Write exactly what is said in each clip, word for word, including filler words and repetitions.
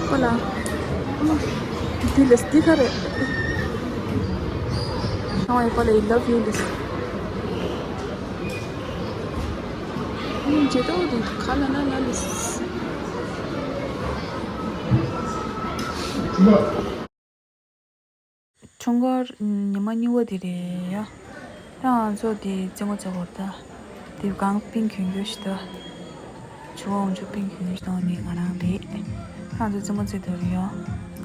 པ་ལ། འདི་ལས་འདི་ག་རེད། ཨང་ཡེ་པ་ལ་I love you ལས། ཨང་ཇེ་ཏོ་འདི་ག་ལ་ན་ལ་ལས། ཁྲུང་སྐོར་ཉི་མ་གཉིས་པ་དེ་རེད་ཡ། ད་ང་ཚོ་དེ་རྩེད་མོ་རྩེ་བར་ད། དེ་གང་པིན་གྱོན་གྱོན་ཞིག་ད། ཆུ་བ་འོང་ཆུ་པིན་གྱོན་གྱོན་ཞིག་ད་ནི་ང་རང་རེད། ད་ང་ཚོ་རྩེད་མོ་རྩེ་དུས་ཡ།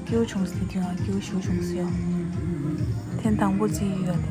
སྐྱིད་པོ་བྱུང་སོང་དེ་དུས་ང་སྐྱིད་པོ་ཞེ་པོ་བྱུང་སོང་ཡ། ཐེངས་དང་པོ་རྩེ་ཡི་ཡ་དེ།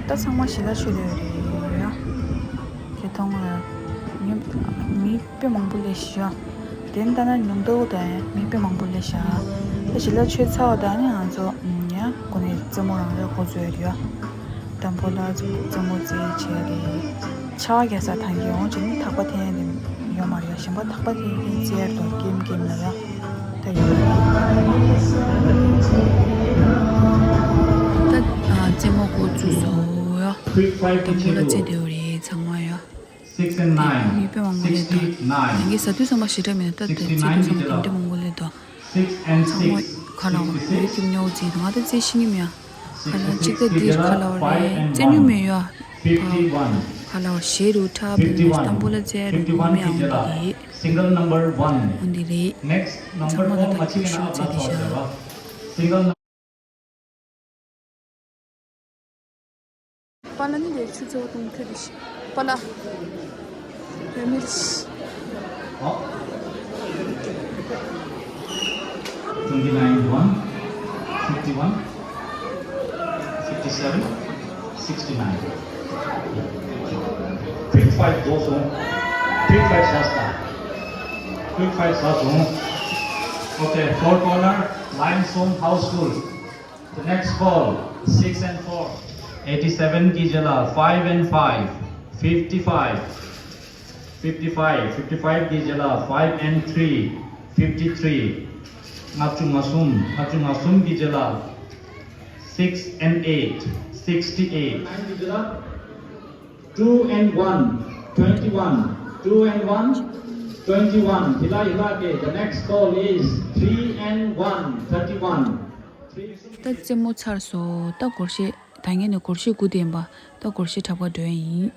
ད་ཚང་མ་ཞི་ལ་ཆོས་ལས་རེད་ཡ། ཁྱེད་མཐོང་ལ། མི་དཔེ་མང་པོ་སླེབས་ཤག་དེ་ལྟ་ན་ཉུང་མཐའ་དང་མི་དཔེ་མང་པོ་སླེབས་ཤག་ད་ཞི་ལ་ཆོས་ཚར་བ་དང་ནི་ང་ཚོ་ཡ་གོ་ནས་རྩེད་མོ་རང་རེ་འགོ་འཛུགས་ཡ། དང་པོ་ལ་རྩེད་མོ་རྩེ་བྱས་རེད། ཆ་རྒྱ་ས་ཐང་གི་འོང་ཅིག་ནི་ཐག་པ་འཐེན་ནས་ཡོད་མ་རེད་ཡ། གཞན་པ་ཐག་པ་འཐེན་གྱིན་རྩེ་ཡར་དོར་ཀེམ་ཀེམ་ལ་ཡ། ད་ཡོད་རེད། ད་རྩེད་མོ་འགོ་བཙུགས་སོང་ཡ། དང་པོ་ལ་རྩེ་བསྡད་ཡོད་རེད་ཚང་མ་ཡ། Six and nine. མི་དཔེ་མང་པོ་སླེབས་འདུག Sixty-nine. ཡང་གི་ཟ་དུས་ཙམ་པ་ཞེ་དྲག་མེད་ན་ད་དེ་རྩེ་དུས་ཙམ་པ་དེ་འདྲ་མང་པོ་སླེབས་འདུག Six and six. ཚང་མ་ཁ་ལ་བ་ཡོད་ཀྱི་མཉམ་རྩེ་འདུག་ང་ད་རྩེ་ཤེས་ཀྱི་མེད་ཡ། ཁ་ལ་གཅིག་ད་འདིར་ཁ་ལ་བ་རེད་རྩེ་མྱོང་མེད་ཡ། Fifty-one. ཁ་ལ་བ་ཞེ་རུ་ཁྲ་བུ་ནི་སྟམ་པོ་ལ་རྩེ་རུ་མི་ཡང་འདི་རེད། Single number one. འོ་འདི་རེད། Next number four. ཚང་མ་ད་ད་ཁྱུག་ཤུག་རྩེ་དེ་ཤ། Single number པ་ལ་ནི་ལས་ཆུ་ཚོད་དུང་ཁྱོད་དེ་ཤི། པ་ལ། ཡོད་མི་རེད་ཤི། Twenty-nine one, fifty-one, fifty-seven, sixty-nine. Quick five རྫོགས་སོང་། Quick five བཟའ་སོང་། Quick five བཟའ་སོང་། Okay, four corner, Lions Home House School. The next ball, six and four. Eighty-seven གི་རྗེས་ལ་five and five, fifty-five, fifty-five, fifty-five གི་རྗེས་ལ་five and three, fifty-three. ལྔ་བཅུ་ང་གསུམ། ལྔ་བཅུ་ང་གསུམ་གི་རྗེས་ལ་ Six and eight, sixty-eight. Two and one, twenty-one. Two and one, twenty-one. Hila hila ke. The next call is three and one, thirty-one. ད་རྩེད་མོ་ཚར་སོང་། ད་སྒོར་གཞས། ད་ངས་ནི་སྒོར་གཞས་དགུ་བསྡད་པ། ད་སྒོར་གཞས་འཁྲབ་ག་འགྲོ་ཡ་ཡིན། ཡ་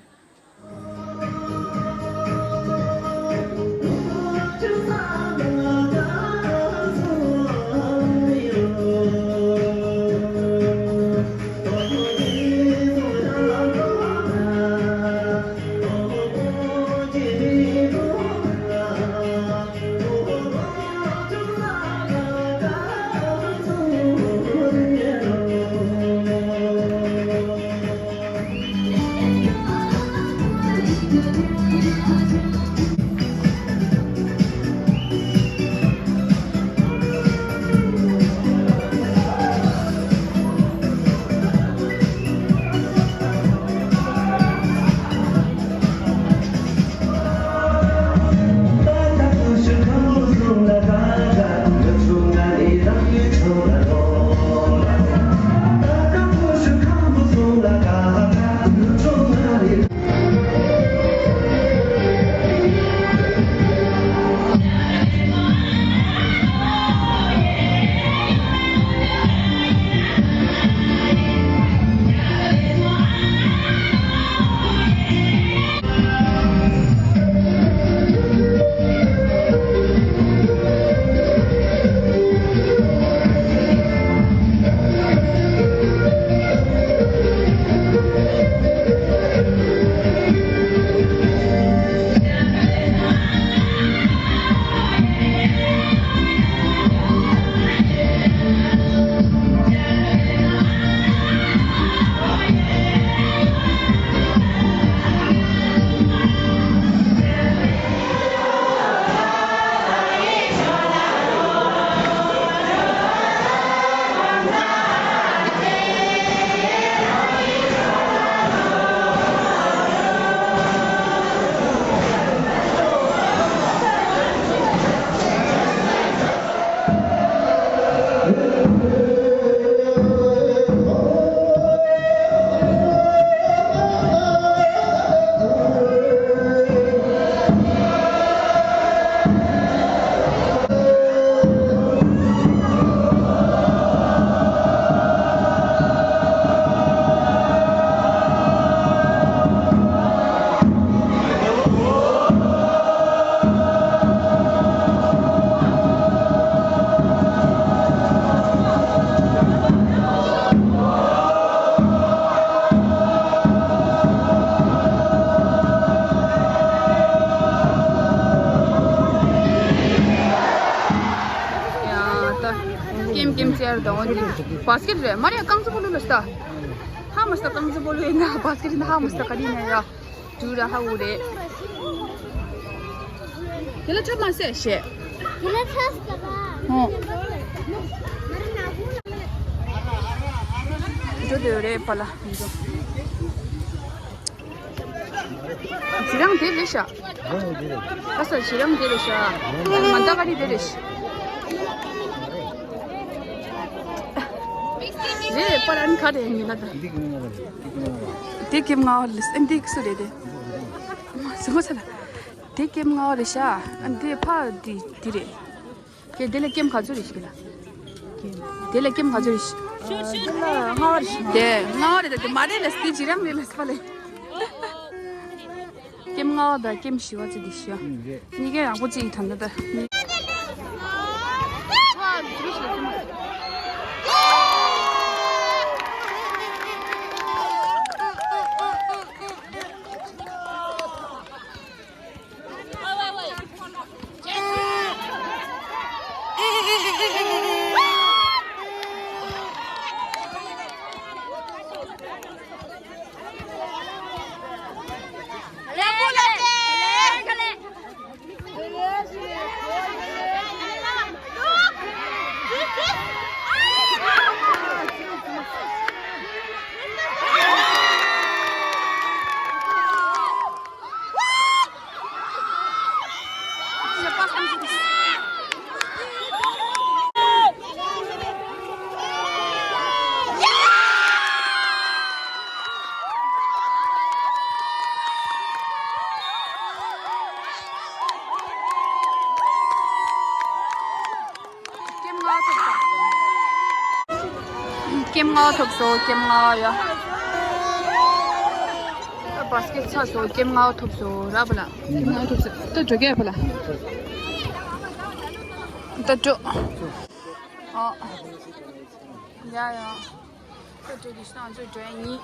ད་ཀེམ་ཀེམ་ཙེར་དང་འོ་འདི་བཱ་སི་ཀེ་ཊི་རེད། མ་རེད། རྐང་རྩེད་སྤོ་ལོ་ལ་ལྟ། ཧ་མ་སྟ། རྐང་རྩེད་སྤོ་ལོ་ཡིན་ན་བཱ་སི་ཀེ་ཊི་ཡིན་ན་ཧ་མ་སྟ། ག་རེ་ཡིན་ན་ཡ། དུ་ར་ཧ་འུ་རེད། དེ་ལ་འཁྲབ་མ་ཟེར་ཞེས། དེ་ལ་འཁྲབ་ཟེར་བ། ཧོ། འགྲོ་འདོད་རེད་པ་ལ། ཇི་རང་དེ་རེད་ཤག་ཨ་ས་ཇི་རང་དེ་རེད་ཤག་ང་ད་ག་རེ་དེ་རེད་ཤག་རེད་པ་ལ། ཨ་ནི་ག་རེ་ཡིན་ན་ད། དེ་ཀེམ་ང་བ་ལས་ཨ་འདི་སུ་རེད་དེ། མ་སུ་མ་ས་ལ། དེ་ཀེམ་ང་བ་རེད་ཤག་ཨ་འདི་ཕ་འདི་འདི་རེད། དེ་དེ་ལ་ཀེམ་ག་ཚོད་རེད་ཤག་ལ། དེ་ལ་ཀེམ་ག་ཚོད་རེད་ཤག་དེ་ལ་ལྔ་བ་རེད་ཤག་དེ་ལྔ་བ་རེད་ད། དེ་མ་རེད་ལ་སི་ཇི་རང་རེད་ལ་སི་པ་ལེ། ཀེམ་ལྔ་བ་དང་ཀེམ་བཞི་བ་ཚོ་འདི་ཤི་ཡ། ཨུམ་རེད། གཉིས་ཀ་ཡག་པོ་ཅིག་ཐོན་ད་ད། ཀེམ་ལྔ་ཐོབ་སོང་། ཀེམ་ལྔ་ཡ། ད་བ་སི་ཀེ་ཊི་ཚར་སོང་། ཀེམ་ལྔ་ཐོབ་སོང་ར་བ་ལ། ཀེམ་ལྔ་ཐོབ་སོང་། ད་འགྲོ་གི་ཡ་བ་ལ། ད་འགྲོ། ཨོ། ཡ་ཡ། ད་འགྲོ་དེ་ཤི་ན་ང་ཚོ་འགྲོ་ཡ་ཡིན།